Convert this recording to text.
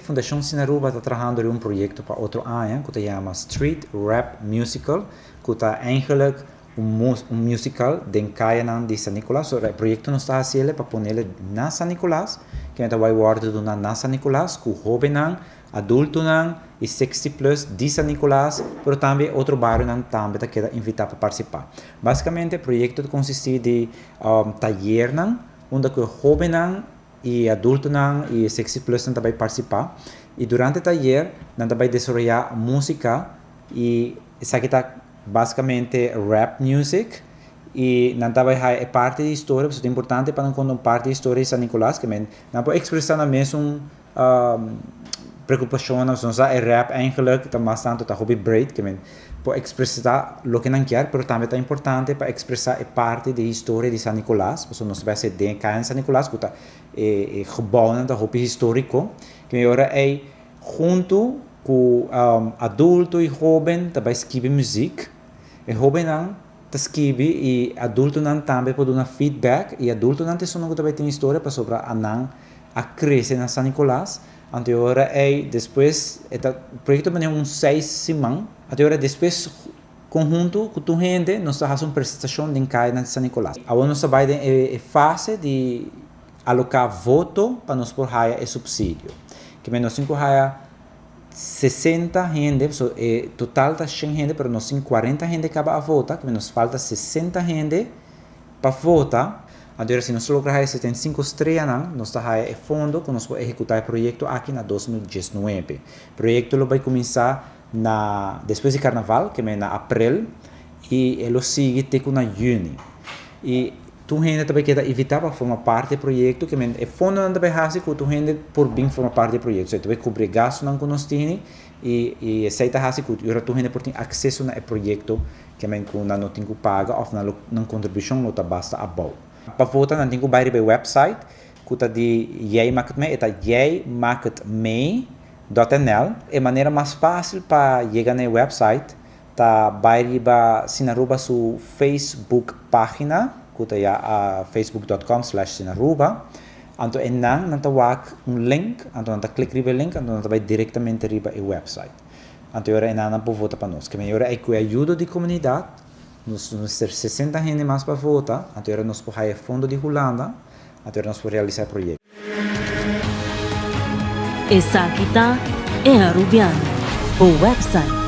Fundacion Sinaruba ta trahando riba un proyecto pa otro aña cu ta yama Street Rap Musical, cu ta eigenlijk un musical den cayanan di San Nicolas. So, e proyecto nos ta haciele pa ponele na San Nicolas, cu ta bay wordo duna na San Nicolas, cu hobennan, adultonan y 60 plus di San Nicolas, pero tambe otro barionan tambe ta keda invita pa participa. Basicamente, e proyecto ta consisti di tayernan, unda cu hobennan y adultonan y 60 plus nan ta bay participa. Y durante e tayer, nan ta bay desaroya musica y esaki ta basicamente rap music y nan ta bay haya e parti di historia, pasobra ta importante pa nan conta un parti di historia di San Nicolas, ke men nan por expresa nan mesun preocupacionnan. Nos sa e rap eigenlijk ta mas tanto ta hopi breed, ke men por expresa loke nan kier, pero tambe ta importante pa expresa e parti di historia di San Nicolas, pasobra nos ta bay haci den e caya di San Nicolas cu ta e gebouwnan ta hopi historico, ke men ora ey hunto cu adulto y hoben ta bay skibi muziek. E hobennan ta skibi y adultonan tambe por duna feedback y adultonan ta esunnan cu ta bay tin historia pasobra anan a crece na San Nicolas. Anto e ora ey despues e ta proyecto manera un 6 siman. Anto e ora despues conhunto cu tur hende nos ta haci un presentacion den caya na San Nicolas. Awor nos ta bay den e fase di aloca voto pa nos por haya e subsidio. Ke men nos tin cu haya 60 hende, so e total ta 100 hende, pero nos tin 40 hende caba a vota, ke men nos falta 60 hende pa vota. Anto si nos logra haya 75 streanan, nos ta haya e fondo cu nos por ehecuta e proyecto aki na 2019. Proyecto lo bay cuminsa na despues di carnaval, ke men na april, y e lo sigui te cu na juni. Y tur hende ta bay keda invita pa forma parti di e proyecto, ke men e fondonan ta bay haci cu tur hende por bin forma parti di e proyecto. So, e ta bay cubri e gastonan cu nos tin y esey ta haci cu ora tur hende por tin acceso na e proyecto, ke men cu nan no tin cu paga of nan contribucion lo ta basta abou. Pa vota nan tin cu bay riba e website cu ta di Jij Maakt Het Mee, e ta jijmaakthetmee.nl. E manera mas facil pa yega na e website ta bay riba Sinaruba su Facebook pagina, cu ta ya facebook.com/sinaruba. Anto einan nan ta wak un link, anto nan ta click riba e link, anto nan ta bay directamente riba e website. Anto ora einan nan por vota pa nos. Ke men ora ey cu e ayudo di comunidad, nos mester 60 hende mas pa vota, anto ora nos por haya fondo di Hulanda, anto ora nos por realisa e proyecto. Esaki ta E Arubiano, bo website.